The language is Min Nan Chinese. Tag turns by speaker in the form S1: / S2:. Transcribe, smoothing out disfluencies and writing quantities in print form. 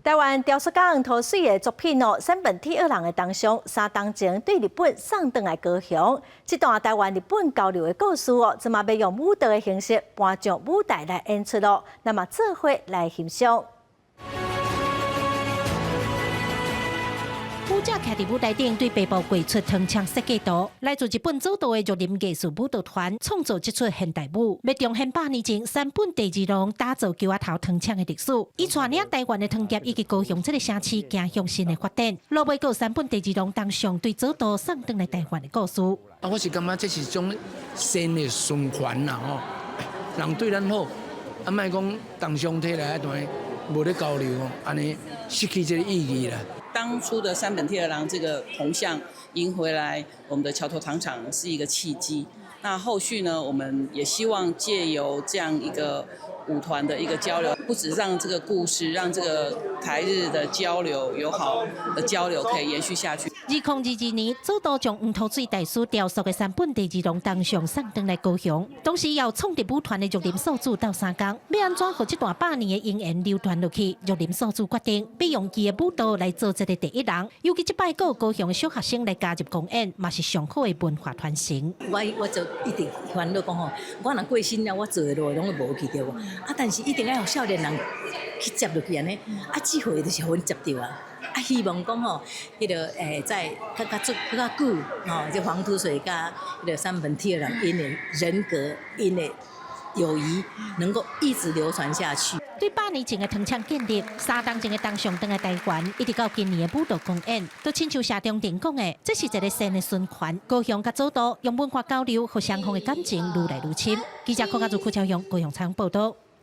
S1: 台灣雕塑家黃土水的作品哦，山本鐵二郎的銅像，3冬前對日本送轉來高雄。這段台灣日本交流的故事哦，這馬欲用舞蹈的形式搬上舞台來演出咯。那麼做伙來欣賞。
S2: 舞者徛佇舞台頂，對白布繪出糖廠設計圖。來自日本早稻的玉林藝術舞蹈團創造這齣現代舞，欲重現百年前山本第二郎打造橋仔頭糖廠的歷史，伊帶領台灣的糖業以及高雄這个城市走向新的發展。落尾閣有山本第二郎銅像對早稻送轉來台灣的故事。
S3: 啊，我是感覺這是種善的循環啦吼，人對咱好，啊，莫講銅像提來啊，但無咧交流，按呢失去這个意義啦。
S4: 當初的山本鐵二郎這個銅像迎回來，我們的橋頭糖廠是一個契機。那後續呢，我們也希望借由這樣一個舞團的一個交流，不止讓這個故事，讓這個台日的交流、友好的交流可以延續下去。
S2: 2022年，早稻將黃土水大師雕塑的山本第二郎銅像送轉來高雄，同時由創立舞團的玉林素子鬥相共，欲按怎予這段百年的姻緣流傳落去？玉林素子決定，欲用伊的舞蹈來做這个第一人。尤其這擺閣有高雄的小學生來加入公演，嘛是上好的文化傳承。
S5: 我就一直煩惱講吼，我若過身了，我做的落攏會無去著無。啊，但是一定愛予少年人去接落去按呢。啊，這回就是予阮接著啊。啊，希望講吼，彼个在閣較足閣較久吼，這黃土水佮彼个山本鐵二郎𪜶的人格、𪜶的友誼，能夠一直流傳下去。
S2: 對百年前的糖廠建立，3冬前的銅像轉來台灣，一直到今年的舞蹈公演，都親像謝長廷講的，這是一个善的循環。高雄佮早稻用文化交流，予雙方的感情愈來愈深。記者柯家祖、柯超雄高雄採訪報導。